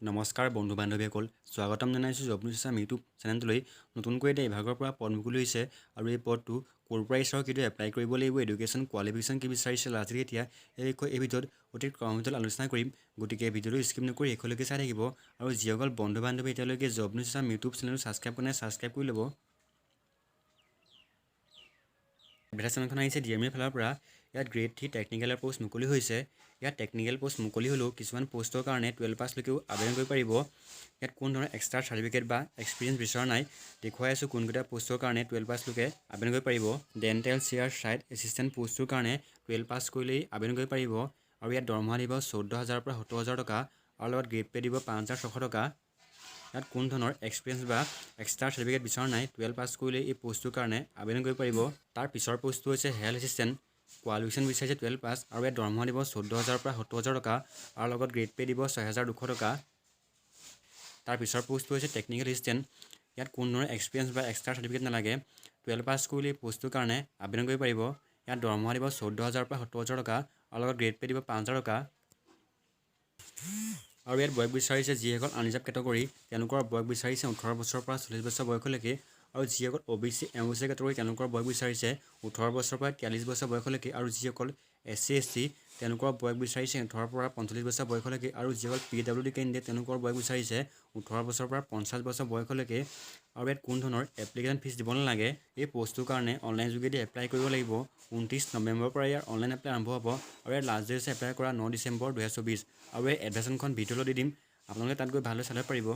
নমস্কাৰ বন্ধু বান্ধৱীসকল, স্বাগতম জনাইছোঁ জব নিউজ আছাম ইউটিউব চেনেলটোলৈ। নতুনকৈ এতিয়া বিভাগৰ পৰা পদ মুকলি হৈছে আৰু এই পদটো ক'ৰ পৰা আহিছে আৰু কিদৰে এপ্লাই কৰিব লাগিব, এডুকেশ্যন কোৱালিফিকেশ্যন কি বিচাৰিছে, লাষ্ট ডেট কেতিয়া, এই বিষয়ে এই ভিডিঅ'ত অতি কম আলোচনা কৰিম। গতিকে ভিডিঅ'টো স্কিপ নকৰি শেষলৈকে চাই থাকিব আৰু যিসকল বন্ধু বান্ধৱী এতিয়ালৈকে জব নিউজ আছাম ইউটিউব চেনেলটো ছাবস্ক্ৰাইব কৰা নাই, ছাবস্ক্ৰাইব কৰি ল'ব। এডভাৰটাইজমেণ্টখন আহিছে ডি এম ইৰ ফালৰ পৰা। ইয়াত গ্ৰেড 3 টেকনিকেলৰ পষ্ট মুকলি হৈছে। ইয়াত টেকনিকেল পষ্ট মুকলি হ'লেও কিছুমান পষ্টৰ কাৰণে 12 পাছলৈকেও আবেদন কৰিব পাৰিব। ইয়াত কোনো ধৰণৰ এক্সট্ৰা চাৰ্টিফিকেট বা এক্সপিৰিয়েঞ্চ বিচৰা নাই। দেখুৱাই আছোঁ কোনকেইটা পষ্টৰ কাৰণে 12 পাছলৈকে আবেদন কৰিব পাৰিব। ডেণ্টেল চেয়াৰ ছাইড এছিষ্টেণ্ট পষ্টটোৰ কাৰণে 12 পাছ কৰিলেই আবেদন কৰিব পাৰিব আৰু ইয়াত দৰমহা দিব 14,000ৰ পৰা 70,000 টকা আৰু লগত গ্ৰেড পে' দিব 5600 টকা। ইয়াত কোনো ধৰণৰ এক্সপিৰিয়েঞ্চ বা এক্সট্ৰা চাৰ্টিফিকেট বিচৰা নাই। 12 পাছ কৰিলে এই পষ্টটোৰ কাৰণে আবেদন কৰিব পাৰিব। তাৰ পিছৰ পষ্টটো হৈছে হেল্থ এছিষ্টেণ্ট। কোৱালিফিকেশ্যন বিচাৰিছে 12 পাছ আৰু ইয়াত দৰমহা দিব 14,000ৰ পৰা 70,000 টকা আৰু লগত গ্ৰেড পে' দিব 6200 টকা। তাৰ পিছৰ পষ্টটো হৈছে টেকনিকেল এছিষ্টেণ্ট। ইয়াত কোনো ধৰণৰ এক্সপিৰিয়েঞ্চ বা এক্সট্ৰা চাৰ্টিফিকেট নালাগে। 12 পাছ কৰিলে এই পষ্টটোৰ কাৰণে আবেদন কৰিব পাৰিব। ইয়াত দৰমহা দিব 14,000ৰ পৰা 70,000 টকা আৰু লগত গ্ৰেড পে' দিব 5000 টকা। আৰু ইয়াত বয়স বিচাৰিছে, যিসকল আনৰিজাৰ্ভ কেটেগৰী তেওঁলোকৰ বয়স বিচাৰিছে 18 বছৰৰ পৰা 40 বছৰ বয়সলৈকে আৰু যিসকল অ' বি চি, এম অ' বি চি কেটেগৰী তেওঁলোকৰ বয়স বিচাৰিছে 18 বছৰৰ পৰা 43 বছৰ বয়সলৈকে আৰু যিসকল এছ চি, এছ টি তেওঁলোকৰ বয়স বিচাৰিছে 18ৰ পৰা 45 বছৰ বয়সলৈকে আৰু যিসকল পি ডাব্লিউ ডি কেণ্ডিডেট তেওঁলোকৰ বয়স বিচাৰিছে 18 বছৰৰ পৰা 50 বছৰ বয়সলৈকে। আৰু ইয়াত কোনো ধৰণৰ এপ্লিকেশ্যন ফিজ দিব নালাগে। এই পষ্টটোৰ কাৰণে অনলাইন যোগেদি এপ্লাই কৰিব লাগিব। 29 নৱেম্বৰৰ পৰা ইয়াৰ অনলাইন এপ্লাই আৰম্ভ হ'ব আৰু ইয়াৰ লাষ্ট ডেট হৈছে এপ্লাই কৰা 9 ডিচেম্বৰ 2024। আৰু এই এডভাৰটাইজমেণ্টখন ভিডিঅ'লৈ দি দিম, আপোনালোকে তাত গৈ ভালদৰে চাব পাৰিব।